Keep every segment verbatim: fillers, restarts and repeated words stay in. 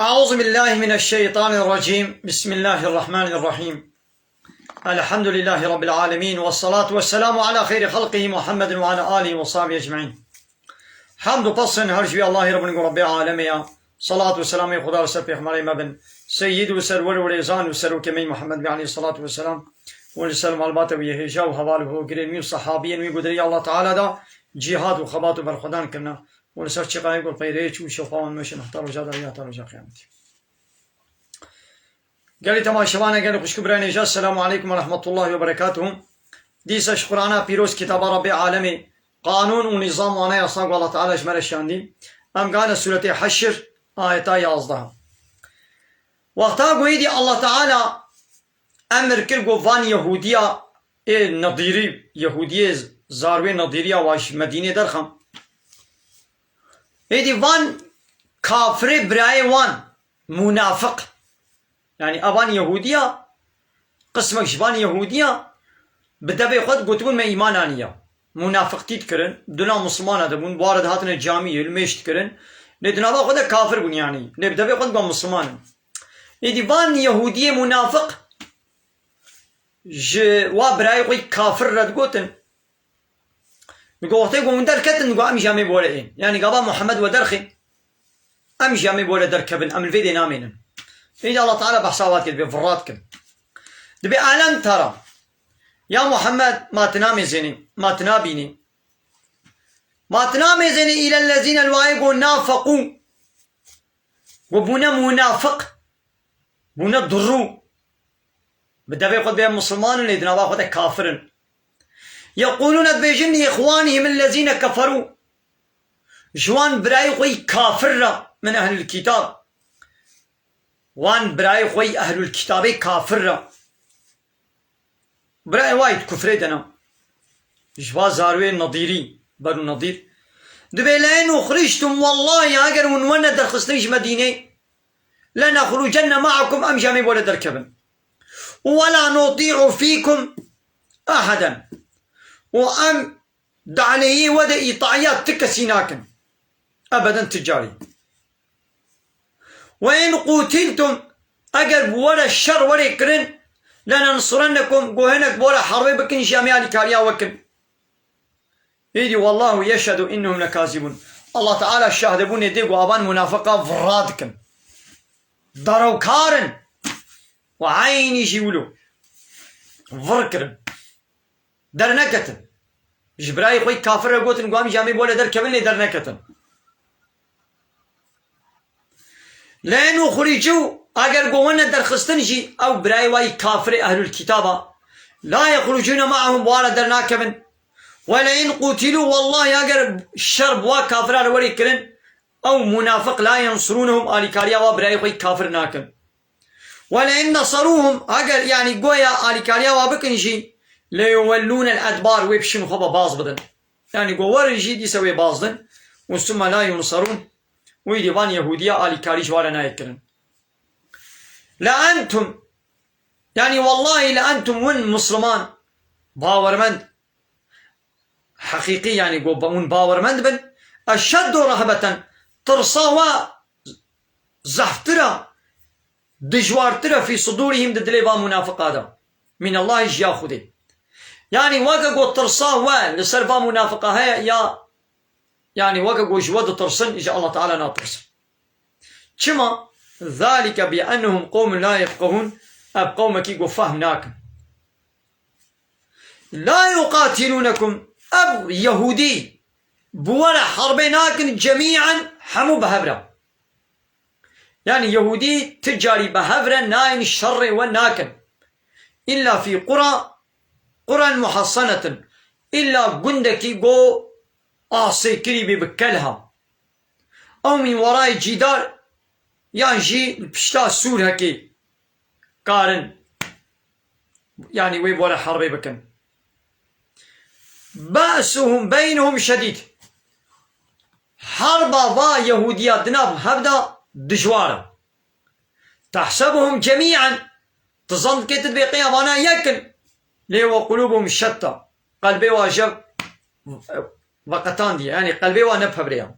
أعوذ بالله من الشيطان الرجيم. بسم الله الرحمن الرحيم. الحمد لله رب العالمين، والصلاة والسلام على خير خلقه محمد وعلى آله وصحبه أجمعين. Hamd û pes her ji wî Allahê Rabbin ku Rabbê alemê ya. Salat û selamê Xuda li ser pêxemberê me bin. Seyyid û serwer û rêzan û serokê me Muhammed Bey aleyhissalatu vesselam. Û li ser malbata wî hêja û heval û hogirên wî û sahabiyên wî ku di rêya Allah Teala da cîhad û xebat û berxwedan kirine. Û li ser çiqayê ku peyrê çû şefa wan meşin heta roja derê heta roja qiyametê. Gelî temaşevanê, gelî xwişk û birayê nêja, Selamu aleykum ve rahmetullahi ve berekatuhu. Dîsa ji Qur'ana pîroz, kitaba Rabbê alemê, qanûn û nîzam û anayasa ku Allah Teala ji me re şandî. Em gane sûretê Heşr, ayeta yazdeh. Wexta ku êdî Allah Teala emir kir ku van Yehûdiya ê Nedîrî, Yehûdiyê zarwê Nedîriya wa ji Medînê derxin. Êdî van kafirê birayê wan, munafiq. Yanî evan Yehûdiya, qismek ji van Yehûdiya bi devê xwe digotibûn me îman aniya. Munafiqtî dikirin, duna Mislimana de bûn, ware dihatine camiyê, limêj dikirin. Lê di nava xwe de kafir bûn yanî. Lê bi devê xwe digot Misliman in. Êdî van Yehûdiyê munafiq ji wa birayê xwe kafir re digotin. Digo wextê ku hûn derketin, digo em jî em ê bi we re ên. Yanî gava Muhammed we derxê, em jî em ê bi we re derkevin, em li vê dê namênin. Êdî Allah Teala behsa wan dike, dibê virra dikin. Dibê elem tera. Ya Muhammed, ma tu namêzênî, ma tu nabînî. Ma tu namêzênî îlellezîne li wayê ku nafeqû. Ku bûne munafiq. Bûne durû. Bi devê xwe dibê em Misliman in, lê di nava xwe de kafir in. Yeqûlûne, dibêjin, li îxwanihim ellezîne keferû. Ji wan birayê xwe yî kafir re, min ehlul kitab. Wan birayê xwe yî ehlul kitabê kafir re. Birayê wa yî di kufrê de ne. Ji va zarwê Nedîrî, Benû Nedîr. Dibê le in uxrictum, wellahî eger hûn wene derxistin ji Medînê, lenexrucenne me'akum, em jî em ê bo le derkevin. Û wela nutî'u fîkum eheden. Û em di aleyhê we de îtaiya ti kesî nakin. Ebeden ti carî. Ve in qutiltum, eger bi we re şer were kirin, lenensurennekum, ku hinek bi we re herbê bikin jî em ê alîkariya we kin. Êdî wallahu yeşhedu innehum lekazibun. Allah Teala şahid bûnê dê ku avan munafiqa virra dikin. Darewkar in. Û eynî jî wilo. Vir kirin. Derneketin. Ji birayê xwe yî kafir re gotin, ku em jî em ê bo le derkevin, lê derneketin. Le in uxricû, eger ku wene derxistin jî, ew birayê wa yî kafirê ehlul kitaba, la yexrucûne me'ahum, bi wan re dernakevin. Ve le in qutilû, wellahî eger şer bi wa kafira re were kirin, ew munafiq, la yensurûnehum, alîkariya wa birayê xwe yî kafir nakin. Ve le in neserûhum, eger, yanî, goya alîkariya wa bikin jî, le yuwellûnel edbar, wê pişîn xwe ve baz bidin. Yanî, go werin jî dîse wê baz din. Û summe la yunserûn, wî dî van Yehûdiya alîkarî ji wa re nayê kirin. Le entum, yanî, wellahî le entum, win Misliman, bawermend, heqîqî, yanî, go hûn bawermend bin, eşeddu rehbeten, tirsa we zehftir e, dijwartir e, fî sudûrihîm, di dilê van munafiqa de, mînellahî, ji ya Xwedê. Yanî weke ku tirsa we li ser van munafiqa heye ya, yanî weke ku ji we ditirsin, ji Allah Teala natirsin. Çima? Zalike bi ennehum qewmun la yefqehûn, ev qewmekî ku fehm nakin. La yuqatilûnekum, ev Yehûdî bi we re herbê nakin, cemî'en, hemû bi hev re. Yanî Yehûdî ti carî bi hev re nayên, şerê we nakin. Îlla fî qura, quren muhassenetin. Îlla gundekî go asêkirî bê bi kelha. Ew mîn werayê cîdar, yan jî li pişta sûrhekê karin, yanî wê bi we re herbê bikin. Be'suhum beynehum şedîd. Herba va Yehûdiya di nav hev de dijwar e. Tehsebuhum cemî'en. Tu zan dikê tu dibê qey evana yek in. Lê we qulûbuhum şetta. Qelbê wa jev veqetandiye. Yanî qelbê wa ne pevrê ya.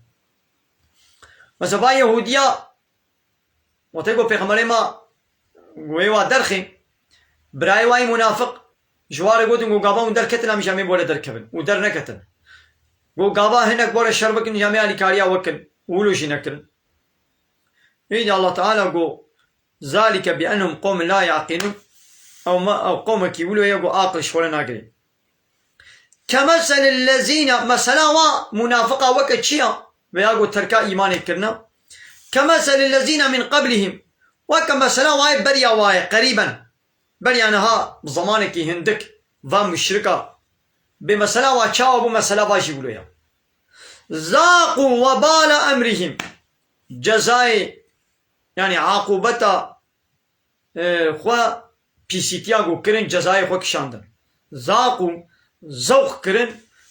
Mesela va Yehûdiya Wextê ku Pêxemberê ma wê wa derxî, birayê wa yî munafiq ji wa re gotin ku gava hûn derketin, em jî em ê bo le derkevin û derneketin. Ku gava hinek bo re şer bikin, jî em ê alîkariya we kin û wilo jî nekirin. Îdî Allah Teala got, "Zalike bi ennehum qewmun la yaqilûn." Ew me-, ew qewmekî wilo ye ku aqil ji xwe re nagirê. Kemeselil lezîne, mesela wa munafiqa weke çi ya? Veya ku terka îmanê kirine. Kemeselil lezîne min qeblihim. Weke mesela wa yê beriya wa ye, qerîben. Beriya niha bi zemanekî hindik, va muşrika. Bê mesela wa çawa bû, mesela va jî wilo ya. Zaqû webala emrihim. Cezayê, yanî aqûbeta, e, xwe pîsîtiya ku kirin, cezayê xwe kişandin. Zaqû, zewq kirin,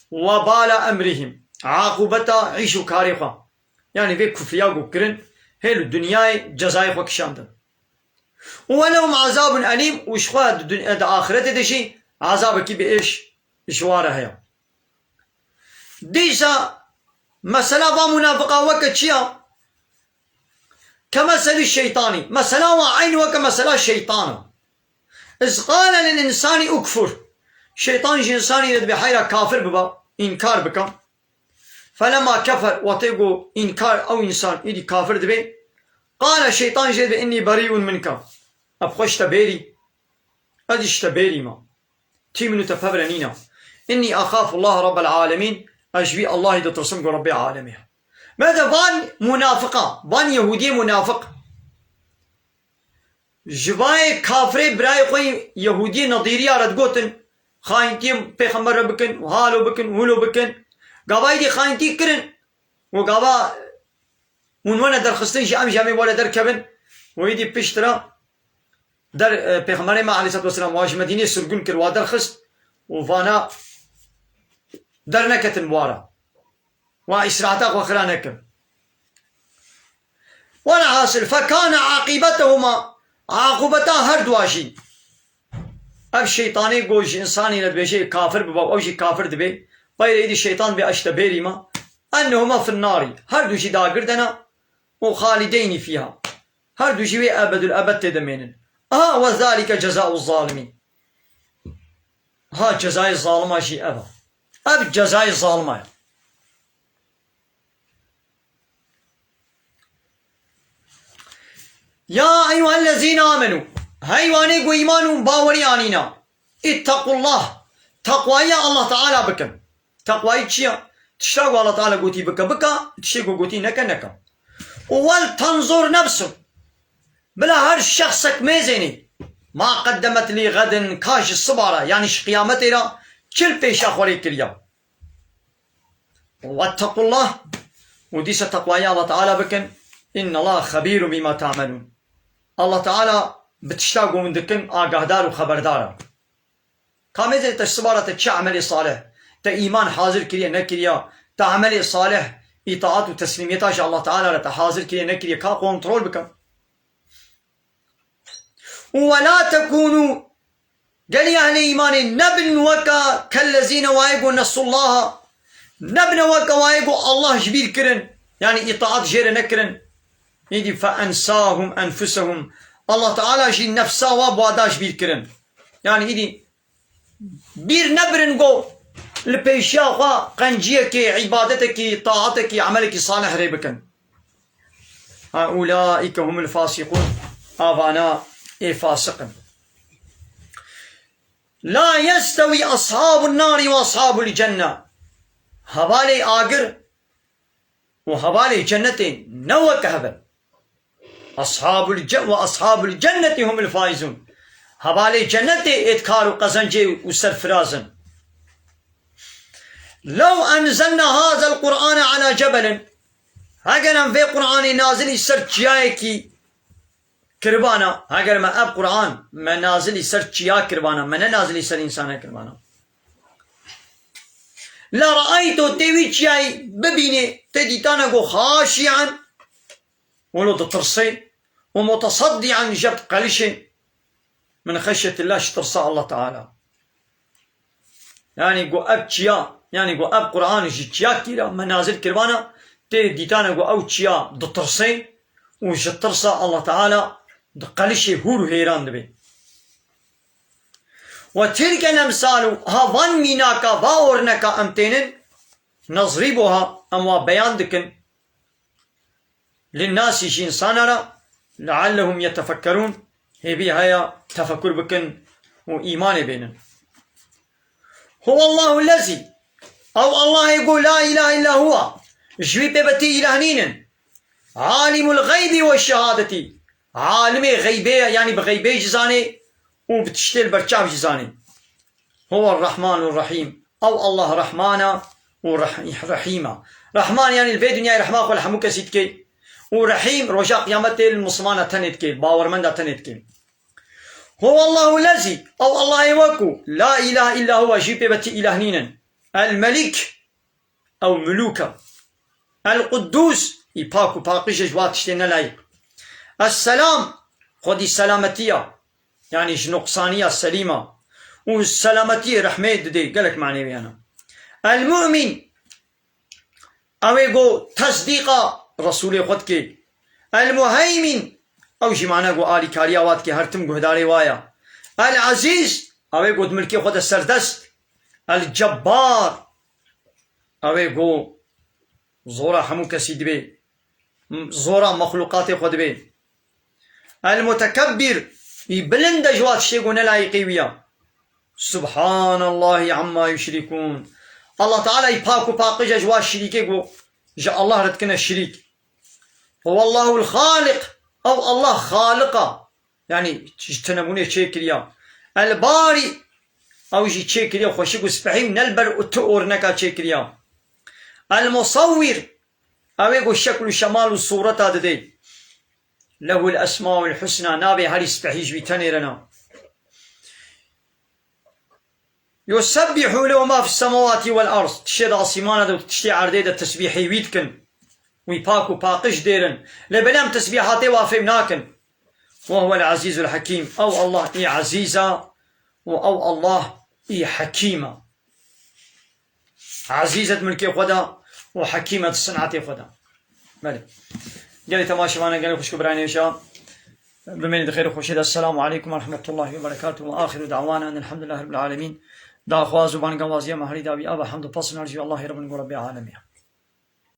webala emrihim. Aqûbeta îş û karê xwe. Yanî vê kufriya ku kirin, hê li dinyayê cezayê xwe kişandin. Û welehum azabun elîm, û ji xwe di dun-, di axiretê de jî azabekî bi êş ji wa re heye. Dîsa mesela va munafiqa weke çi ya? Kemeselî şeytanî. Mesela wa eyn weke mesela şeytan e. Iz qale lil insani ukfur. Şeytan ji insanî re dibê heyra kafir biba, înkar bika. Felema kefer, wextê ku înkar ew însan îdî kafir dibê, qale şeytan jê dibê, "Innî berîun minke." Ez xwe ji te bêrî. Ez jî ji te bêrî me. Tî min û te pevre nîne. "Innî exafu Allah Rabbel alemîn." Ez ji vî Allahî ditirsim ku Rebbê alemê ye. Me de van munafiqa, van Yehûdiyê munafiq. Ji vayê kafirê birayê xwe yê Yehûdiyê Nedîriya re digotin, xayintiyê Pêxember re bikin, halo bikin, wilo bikin. Gava êdî xayintî kirin. Û gava hûn wene derxistin jî em jî em ê were derkevin. Û êdî piştre der, e, Pêxemberê me aleyhisselatu vesselam wa ji Medînê sirgûn kir, wa derxist û vana derneketin wara. Wa îsrahata xwe xira nekin. Welhasil, fekane aqîbetehuma, aqûbeta her dua jî. Ev şeytanê ku ji insanî re dibêje kafir biba, ew jî kafir dibe. Xeyrê êdî şeytan bê eşte bêrî me. Ennehuma fin narî. Her du jî dagir de ne. Û xalideynî fîha. Her du jî wê ebedul ebed tê de mênin. Aha, we zalike cezaû zalimîn. Ha, cezayê zalima jî ev e. Ev cezayê zalima ye. Ya eyyuhellezîne amenû. Hey wanê ku îman û bawerî anîna. Îttequllah. Teqwayî ya Allah Teala bikin. Teqwayî çi ye? Tişta ku Allah Teala gotî bike, bike. Tiştê ku gotî neke, neke. Û wel tenzur nefsun. Bila her şexsek mêzênê. Ma qeddemet lî xedin, ka ji siba re, yanî ji qiyametê re çi li pêşa xwe rê kiriya. Wettequllah. Û dîsa teqwayî Allah Teala bikin. Innallaha xebîrun bîma te'melûn. Allah Teala bi tişta ku hûn dikin agahdar û xeberdar e. Ka mêzê te ji siba re te çi emelê salih, te îman hazir kiriye nekiriya, te emelê salih, îtaat û teslîmiyeta ji Allah Teala re te hazir kiriye nekiriye, ka kontrol bikin. Û we la tekûnû, gelî ehlê îmanê nebin weka kellezîne wayê ku nesullaha, nebine weka wayê ku Allah ji bîr kirin, yanî îtaat jê re nekirin. Îdî fe ensahum enfusehum. Allah Teala jî nefsa wa bi wa da ji bîr kirin. Yanî îdî bîr nebirin ku li pêşiya xwe qenciyekê, îbadetekî, taatekî, emelekî salih rê bikin. Ha, ulaîke humul fasîkûn. Avana ê fasiq in. La yestewî ashabun narî ve ashabul cenne. Hevalê agir û hevalê cennetê ne wek hev in. Ashabul ce-, ve ashabul cennetî humul faizûn. Hevalê cennetê êt kar û qezencê û serfiraz in. Lew enzelna hazel Qur'ane ala cebelin. Heger em vê Qur'anê nazilî ser çiyayekî kiribana, heger me ev Qur'an me nazilî ser çiya kiribana, me ne nazilî ser însana kiribana. Le re'eyto, tê wî çiyayî bibînê, tê dîtana ku xaşi'en, wilo ditirsê, û muteseddi'en, jeft qelişê, min xeşyetillah, ji tirsa Allah Teala. Yanî ku ev çiya, yanî ku ev Qur'an ji çiya kîra me nazil kiribana, tê dîtana ku ew çiya ditirsê, û ji tirsa Allah Teala di qelişê hûr û hêran dibê. Ve tilkel emsalu, ha van mînaka, va orneka em tênin, nezrîbuha, em wa beyan dikin, linnasî, ji însana re, leallehum yetefekkerûn, hêvî heye tefekur bikin û îmanê bênin. Huwallahu lezî, ew Allahê ku la ilahe illa huwa, ji wî pê betî îlah nînin. Alimul xeybî ve şehadetî, alimê xeybê ye, yanî bi xeybê jî zanê û bi tiştê li ber çav jî zanê. Huwa Rahmanur Rahîm. Ew Allah Rahman e û Reh-, Rehîm e. Rahman, yanî li vê dinyayê rehma xwe li hemû kesî dike û Rehîm roja Qiyametê li Mislimana tenê dike, li bawermenda tenê dike. Huwallahu lezî, ew Allahê we ku la ilahe illa huwa, jî pê betî îlah nînin. El Melik, ew Milûk e. El Quddûs, î pak û paqij e ji wa tiştê nelayîq. Es Selam, xwedî selametî ye. Yanî ji nuqsaniya selîm e. Û selametiyê rehmê didê, gelek manê wê hene. El Mu'min, ew ê ku tesdîqa Resûlê xwe dike. El Muheymîn, ew jî mane ku alîkariya wa dike, her tim guhdarê wa ye. El Ezîz, ew ê ku di milkê xwe de serdest. El Cebbar, ew ê ku zora hemû kesî dibê, zora mexlûqatê xwe dibê. El Mutekebbir, î bilind e ji wa tiştê ku nelayîqî wî ye. Subhanallahî amma yuşrikûn. Allah Teala î pak û paqij e ji wa şirîkê ku ji Allah re dikine şirîk. Huwallahul Xaliq, ew Allah Xaliq e. Yanî ji tinebûnê çêkiriya. El Barî, ew jî çêkiriya xweşik û spehî û ne li ber û tu orneka çêkiriya. El Musawwir, ew ê ku şekl û şemal û sûreta didê. Lehul esmaul husna, navê herî spehî ji wî tenê re ne. Yusebbihu lehu ma fis semawati vel ard. Tiştê di asîmana de û tiştê erdê de tesbîhê wî dikin. Wî pak û paqij dêrin. Lê belê em tesbîhatê wa fêm nakin. Ve huvel azîzul hekîm. Ew Allah î ezîz e û ew Allah î hekîm e. Ezîz e di milkê xwe de û hekîm e di sinetê xwe de. Belê. Gelê temaşevanan, gelê xwişk û birayên hêja. Bimînin di xêr û xweşiyê de. Esselamu aleykum ve rahmetullahi ve berekatuhu ve axiru da'wana enelhamdülillahi rabbil alemin. Daxwaz û bangewaziya me herî dawî a be hemd û pasn her jî Allahê Rabbin ku Rabbê alemê.